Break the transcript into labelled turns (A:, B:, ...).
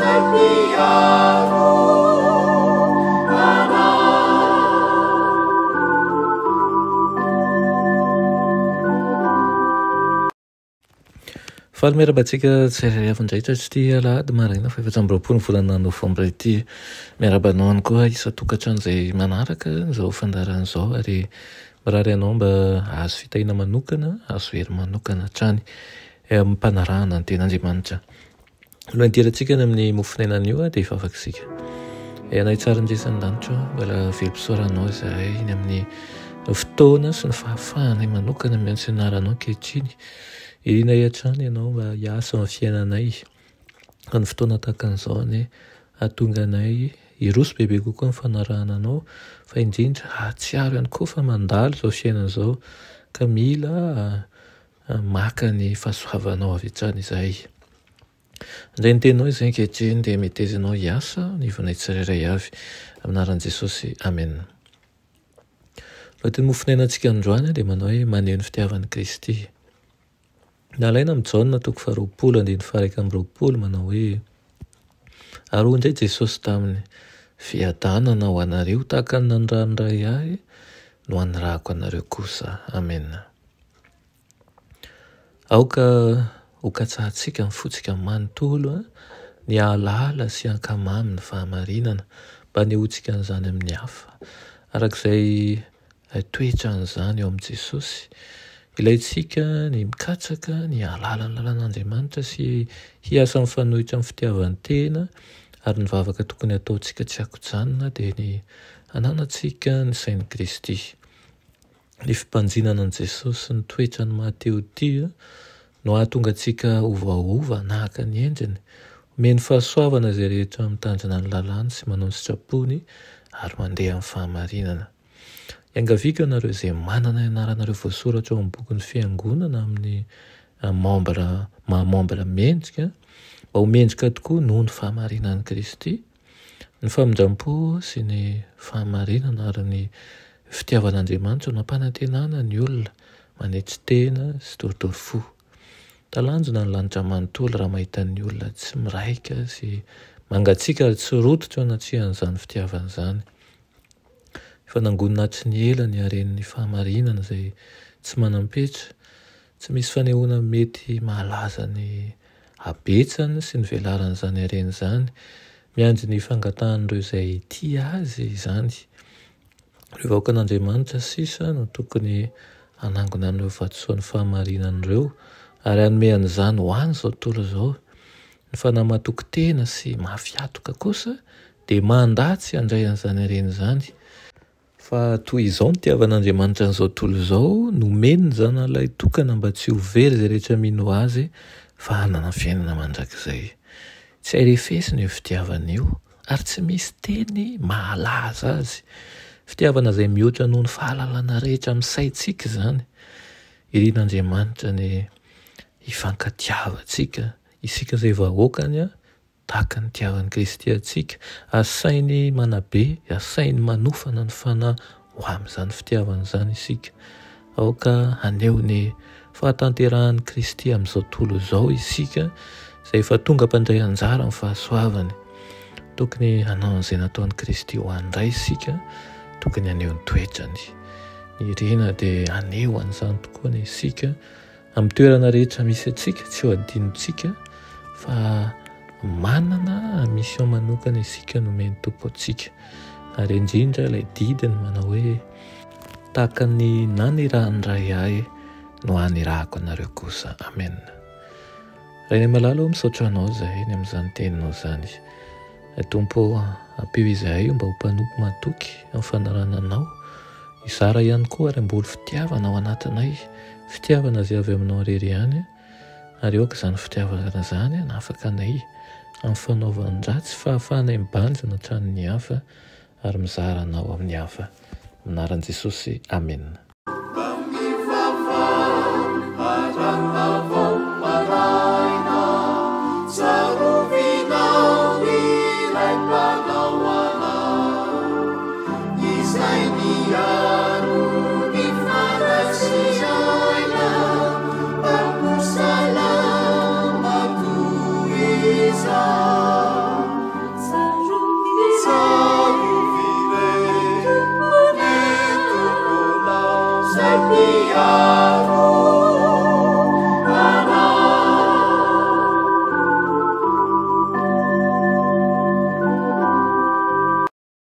A: Izay mpiaro anay.
B: Faly miarahaba antsika tsirairay avy indray tratry ity alahady maraina faha-24 ny volana novambra ity. Miarahaba anao ihany koa isan-tokantrano izay manaraka izao fandaharana izao ary mirary anao mba hahazo fitahiana manokana, hahazo hery manokana hatrany amim-panarahana ny tenin'Andriamanitra. Alohan'ny hidirantsika any amin'ny mofon'aina anio dia hivavaka isika. Ianay tsara indrindra ny lanitra, mbola velom-pisaorana anao izahay ny amin'ny fotoana sy ny fahafahanay manokana miantso ny anaranao ankehitriny. Irinay hatrany ianao mba hiasa amin'ny fiainanay. Ka ny fotoana tahaka an'izao anie hahatonga anay hiroso bebe kokoa amin'ny fanarahana anao, fa indrindra hahatsiaro ihany koa fa mandalo izao fiainana izao ka mila maka ny fahasoavanao avy hatrany izahay. Handray ny teninao izahay ankehitriny dia meteza ianao hiasa anivonay tsirairay avy. Amin'ny anaran'i Jesosy, Amena. Lohateny mofonainantsika androany dia manao hoe maneho ny fitiavan'i Kristy. Nalaina amin'i Jaona toko faharoapolo andininy faha-21 manao hoe Ary hoy indray Jesosy taminy, Fiadanana ho anareo tahaka ny nanirahan'ny Ray ahy no anirahako anareo kosa. Amena. Aoka hokatsahantsika ny fontsika manontolo ny hahalala sy hankamamy ny fahamarinana mba hanehoantsika an'izany amin'ny hafa, araka izay toetran'izany eo amin'i Jesosy. Ilaintsika ny mikatsaka ny hahalala ny lalan'Andriamanitra sy hiasa mifanohitra amin'ny fitiavan-tena, ary ny vavaka tokony hataontsika tsy an-kijanona dia ny hananantsika ny sain'i Kristy. Ny fibanjinana an'i Jesosy sy ny toetrany maha-te-ho-tia no hahatonga antsika hiovaova hanahaka ny endriny. Omeny fahasoavana izay rehetra mitandrina ny lalàny sy manao ny sitrapony ary mandeha amin'ny fahamarinana. Iangaviako ianareo izay manana ny anaranareo voasoratra ao amin'ny bokin'ny Fiangonana amin'ny membre maha membre mendrika mba ho mendrika tokoa noho ny fahamarinan'i Kristy. Ny famindram-po sy ny fahamarinana ary ny fitiavan'Andriamanitra no ampanantenana ny olona manetry tena sy torotoro fo. Talanjona ny lanitra manontolo raha mahita ny olona tsy miraika sy mangatsiaka ary tsy rototra eo anatrehan'izany fitiavana izany. Efa nangonina hatry ny ela ny haren'ny fahamarinana izay tsy manam-petra, tsy misy fanehoana mety mahalaza ny habetsany sy ny velaran'izany harena izany. Miandry ny fangatahan'ireo izay tia azy izany. Ireo vahoakan'Andriamanitra sisa no tokony hanangona an'ireo vatosoan'ny fahamarinana ireo ary hanome an'izany ho an'izao tontolo izao. Ny fanahy matoky tena sy mafy hatoka kosa dia mandà tsy handray an'izany harena izany. Fa toy izao nitiavan'Andriamanitra an'izao tontolo izao, nomeny ny Zanany Lahitokana mba tsy ho very izay rehetra mino Azy fa hanana fiainana mandrakizay. Tsy hay refesina io fitiavana io, ary tsy misy teny mahalaza azy. Fitiavana izay mihoatra noho ny fahalalana rehetra amin'ny saintsika izany. Irin'Andriamanitra ny hifankatiavantsika, isika izay vahoakany, Tahaka ny nitiavan'i Kristy antsika, asainy manabe, asainy manofana ny fanahy ho amin'izany fitiavana izany isika. Aoka haneho ny fahatanterahan'i Kristy amin'izao tontolo izao isika, izay efa tonga mpandray anjara amin'ny fahasoavany. Tokony hanao an'izay nataon'i Kristy ho an'ny Ray isika, tokony haneho ny toetrany. Ny irina dia haneho an'izany tokoa anie isika. Amin'ny toerana rehetra misy antsika, tsy ho adinontsika fa manana mission manokana isika nomen'ny Tompo antsika. Ary indrindra ilay didiny manao hoe tahaka ny nanirahan'ny Ray ahy no anirahako anareo kosa. Amen. Rainay malala ô, misaotra anao izahay ny amin'izany teninao izany. Tompo ô, ampio izahay mba ho mpanompo matoky amin'ny fanarahana Anao, hizara ihany koa ary hamboly fitiavana ao anatinay, fitiavana izay avy Aminao irery ihany, ary aoka izany fitiavana izany hanafaka anay amin'ny fanaovan-dratsy, fahafahanay mibanjina hatrany ny hafa ary mizara Anao amin'ny hafa. Amin'ny anaran'i Jesosy, amena.
A: are.